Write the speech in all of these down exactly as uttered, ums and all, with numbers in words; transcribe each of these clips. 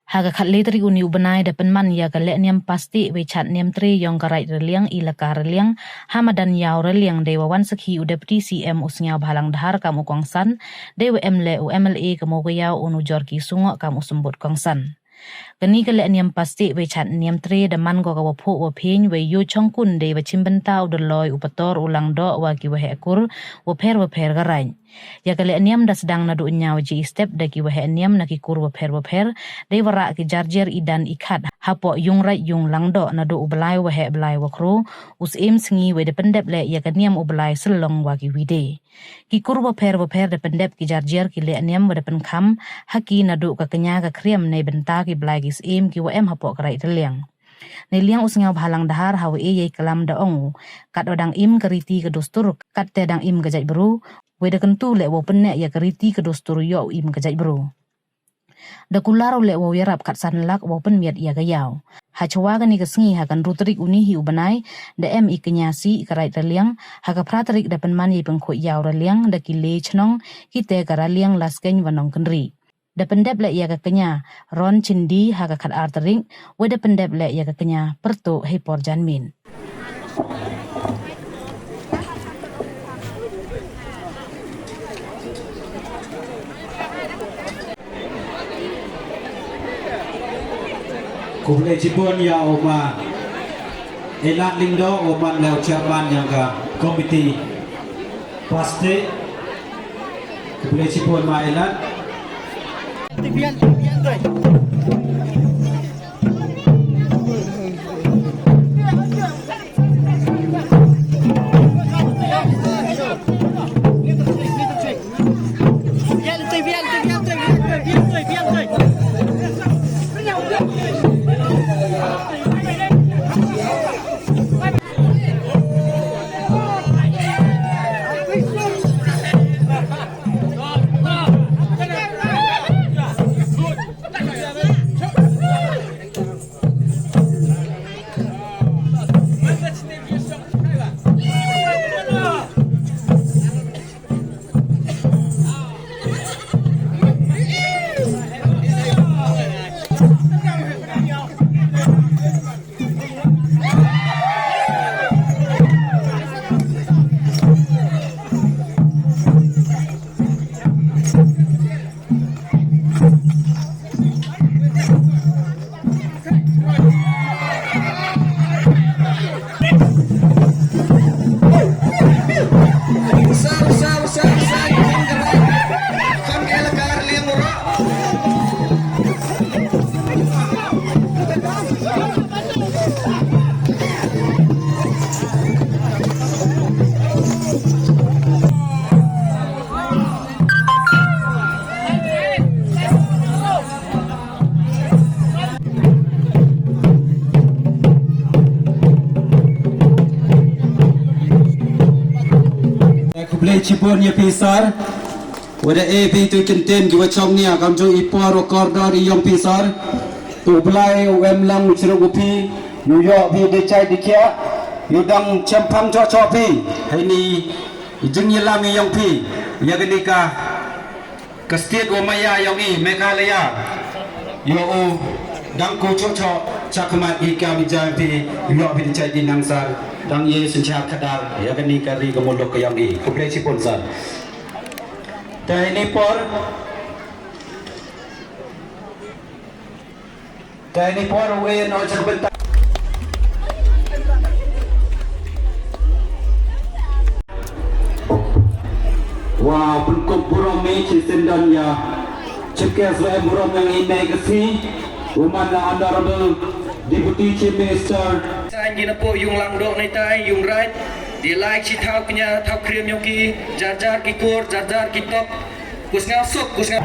Ha ka khatle tarik uni u bnai da pynman ya ka lehniam pass tih wei chad niam tre yong ka Raij Raliang, Elaka Raliang, ha madan Yaw Raliang, dei wa wan sakhi u Deputy C M u Sniawbhalang Dhar kam u kongsan, dei wa em leh u M L A ka Mowkaiaw u Nujorki Sungoh kam u symbud kongsan. Kani ka lehniam pass tih wei chad niam tre da man ko ka wa phuh wa phieng wei yoh chong kun, dei wa chimbynta u Daloi, u Pator, u Langdoh wa ki waheh kur wapher wapher ka Raij. Ya ka lehniam da sdang naduh ñiaw ji step da ki waheh niam na ki kur wapher wapher, dei wa rah ki jarjer i dan i khat hapoh yung Raij yung Langdoh naduh u Blai Waheh Blai Wakhru, u Syiem Sngi, wei da pyndep leh ya ka niam u Blai Syllong wa ki wi de. Ki kur wapher wapher da pyndep ki jarjer ki lehniam wa da pynkham ha ki naduh ka kñia ka khriam neibynta ki blai ki syiem ki wa em hapoh ka Raij Raliang. Neiliang u Sniawbhalang Dhar ha wa e yei klam da ong u, kat wa dang im ka riti ka dustur, kat te dang im ka jaitbru, wei da kyntu leh wow pynneh ya ka riti ka dustur yow im ka jaitbru. Da kular u leh wow yarap kat san lak wow pynmiat ya ka yaw. Ha chwa kani ka sngi, ha ka ynru tarik uni hi u bnai, da em i kñia sih ka Raij Raliang, ha ka phra tarik da pynman yei pynkhuid Yaw Raliang da ki le chnong, ki te ka Raliang, Laskeiñ wa Nongkynrih. Da pyndep leh ya ka kñia Ron Chindi ha ka khat ar tarik, wei da pyndep leh ya ka kñia Pyrtuh hei por janmiet. Khublei chibun ya u ma Elat Lyngdoh, u man leh u chairman yong ka committee pass tih. Khublei chibun ma Elat. Khublei chibun ya phi sir. Wa da e phi tu i kyntien ki wa chong nia kamjooh i por wa kordor i yong phi sir. Tu Blai u em lang u chruk u phi, u yoh phi da chait da khiah, u dang chemphang choh choh phi. Heini i jingyalam i yong phi ya kani ka ka state wa maya yong i, Meghalaya. Yow u dang ku choh choh chakhmat i kam i jam phi, yow phi chait i nang sir, dang ye synshar khadar ya kani ka ri ka muluk ka yong i. Khublei chibun sir. Te ini por Te ini por u e no chak bynta. Wa pynkup burom i chi syndon ya Chief Guest wa em burom yong i nei ka sngi, u man la Honorable Deputy Chief Minister. Sa ngi na po yung Langdoh nei tai, yung Raij, di lai chi thaw kñia, thaw khriam yong ki, jar jar ki kur, jar jar ki tok. Ku sngap suk, ku sngap.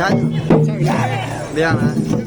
Chan. Biang, ha?